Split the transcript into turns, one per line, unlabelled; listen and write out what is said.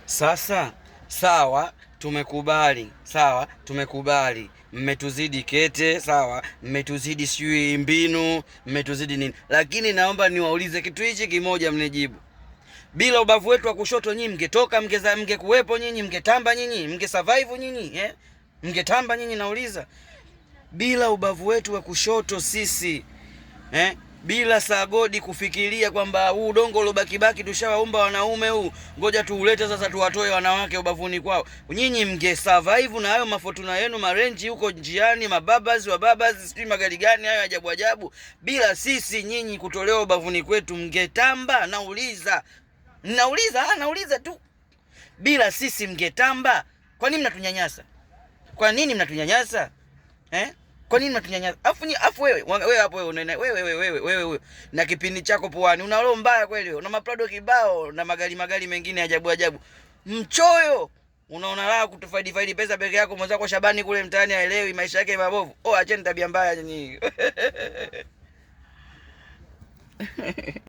Sasa sawa, tumekubali, sawa, tumekubali, mmetuzidi kete, sawa, mmetuzidi sijui mbinu, mmetuzidi nini, lakini naomba niwaulize kitu hichi kimoja, mnijibu. Bila ubavu wetu wa kushoto nyinyi mngetoka, mngekuwepo nyinyi, mngetamba nyinyi, mngesurvive nyinyi, eh? Mngetamba nyinyi, nauliza. Bila ubavu wetu wa kushoto sisi, eh? Bila Sagodi kufikiria kwamba huu udongo uliobakibaki tushawaumba wanaume, huu ngoja tuulete sasa tuwatoe wanawake ubavuni kwao, nyinyi mnge survive na hayo maFortuner yenu, maRange huko njiani, mababazi wababazi, sijui magari gani hayo ajabu ajabu? Bila sisi nyinyi kutolewa ubavuni kwetu mngetamba? Nauliza, nauliza, nauliza tu, bila sisi mngetamba? Kwa nini mnatunyanyasa? Kwa nini mnatunyanyasa, eh? Kwa nini mnatunyanyasa? Afu ni afu wewe wewe hapo wewe unaenda wewe wewe wewe wewe wewe na kipindi chako puani, una roho mbaya kweli wewe. Una maPrado kibao na magari magari mengine ajabu ajabu. Mchoyo. Unaona raha kutufaidi faidi pesa peke yako, mwenzako Shabani kule mtaani haelewi maisha yake mabovu. Oh, acheni tabia mbaya nyinyi.